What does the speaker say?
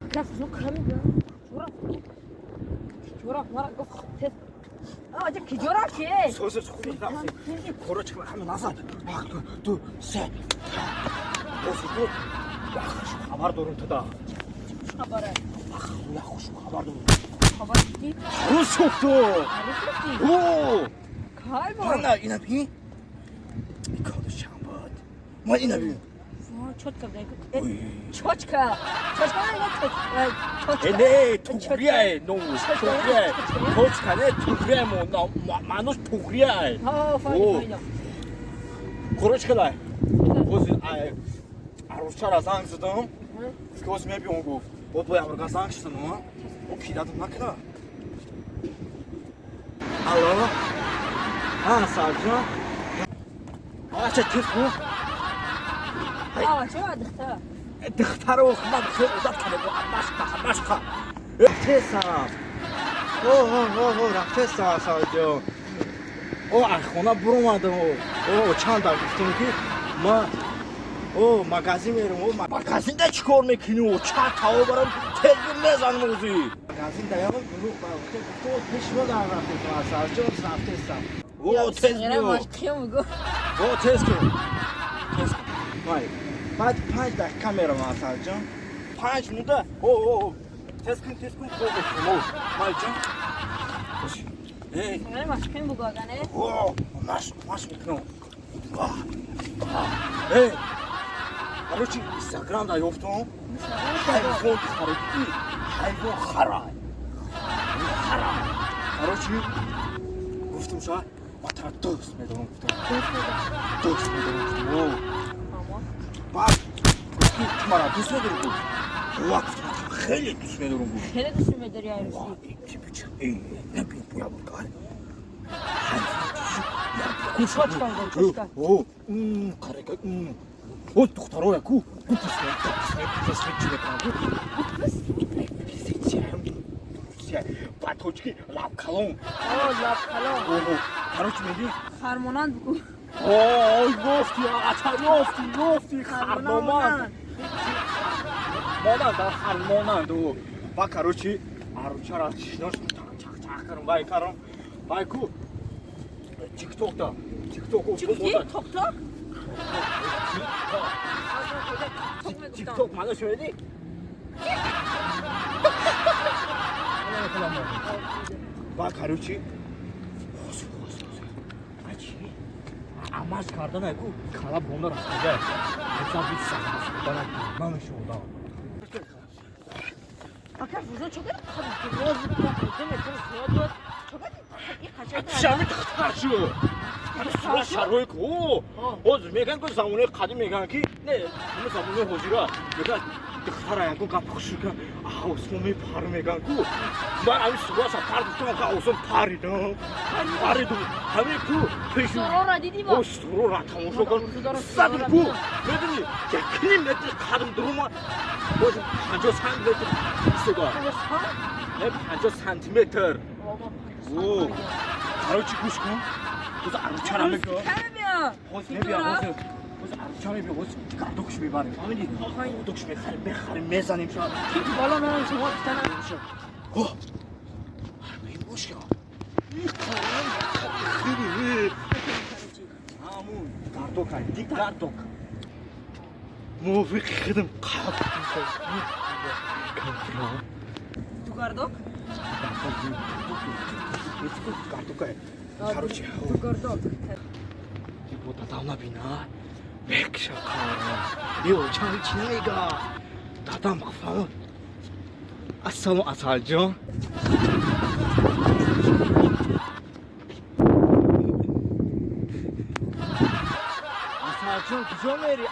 Ака фузун ками чура. Чура мара гуфт тез. А аҷа киҷо рафти? Созер худи рафти. Короче, ҳама назад. Як, ду, се. Ҳозир як хуш хабар дорум туда. Хабара. Як хуш хабар дорум. Хабар чӣ? Арӯс шуфту. Арӯс рафти? О! Кай бо? Ана ина бин. Кодо шамбад. Ман ина бин. Чотка бдай. Чочка. Чочка не чочка. Э, не, туғрия, ну, туғрия. Точка не, туғрия мо, маънош туғрия. Ҳа, фаҳмидам, фаҳмидам. Короче, калай. Ҳозир ай арӯсчара занг задам. Гуфт ки ҳозир мебиём гуфт. Бод бо ямрга занг шудам, а? О кидадам накна. Алло. А, Сарҷон. Ача тез кун. А, чаро духтар? Духтаро ман хел одат кардам, машқа, машқа. Рафтесам. О, о, о, о, рафтесам, Сарҷон. О, аз хона буромадам. О, чанд дар гуфтам ки ма о магазин мерам. О, магазинда чӣ кор мекунӣ? О, чанд таво барам, тез мезанам ӯзи. Магазин даямам дурӯғ ба гуфтам, пешво дар рафтесам, Сарҷон, рафтесам. О, тез биё. Машқиё мегӯ. О, тез кун. Тез кун. Вай, баъд 5 дақиқа меравам, Асалҷон. 5 минута. О, о, тез кун, тез кун. О, майҷон. Эй. Машқиё бугӯ ага не? О, маш, маш мекунам. Эй. Короче, Инстаграм да ёфтам. Ҳайвон харидӣ. Ҳайвон харай. Харай. Короче, гуфтам ша, ман тара дӯст медорам гуфтам. Дӯст медорам гуфтам. О. Баъд гуфт ки ту мара дӯст медорӣ гуфт. Ва гуфтам, ман тара хеле дӯст медорам гуфт. Хеле дӯст медорӣ арӯсӣ. Эй, набин буя бургар. Чочка мегӯ, чочка. О, қарека. О, духтаро яку. Гупус ме, гупус ме, гупус ме, чӣ мекунам? Гупус? Ба тоҷики лаб калон. О, лаб калон. О, короче, меги. Хармонанд бугӯ. Ой, ёфти, ача ёфти, ёфти, хармонанд. Монанд, хармонанд. Ба короче, аручара шинос чақ чақ кардам, вай кардам. Вай ку тикток да. Тикток. Чӣ гуфтӣ? Ток ток? Тикток маъно шунидӣ? Ба короче, амаш кардан ку кала бонда рафтага. Азаби сахт намешудам. Ака фузон чо кардӣ? Роз 2 метр зиёд буд. Чо кардӣ? И қашанг. Шами духтар шу. Шарои ку. Ҳозир мегӯянд ку замонаи қадим мегӯянд ки не, ҳама замонаи ҳозира мегӯянд духтара ягон гап хуш кун, осмон мепар мегӯянд ку. Ман ҳамин сураша пар гуфтам, ка осмон паридам. Паридам. Ҳамин ку пеши Сурора дидӣ мо? О, сурора тамошо кардам. Задам ку. Медонӣ, 1,5 метр қадам дурума. Боз 50 сантиметр истода. Не, 50 сантиметр. О, короче, гӯш кун. Боз аручара мебиё. Кай мебиё? Ҳозир мебиё, ҳозир. Боз аруча мебиё, ҳозир гардокш мебарем. Фаҳмидӣ? Гардокш мехарем, мехарем, мезанем ша. Ки боло мерам шумо гуфтанам. О! Ин боша. И қарам, хеле. Ҳамун гардок ай, ди гардок. Мувофиқи худам қаб. Ду гардок? Гардок ай. Короче, Ду гардок. бо дадам набина. Мекша қарам. Ё, чанд чӣ намега. Дадам фаҳмад. Ассалому Асалҷон. Асалҷон, куҷо мери?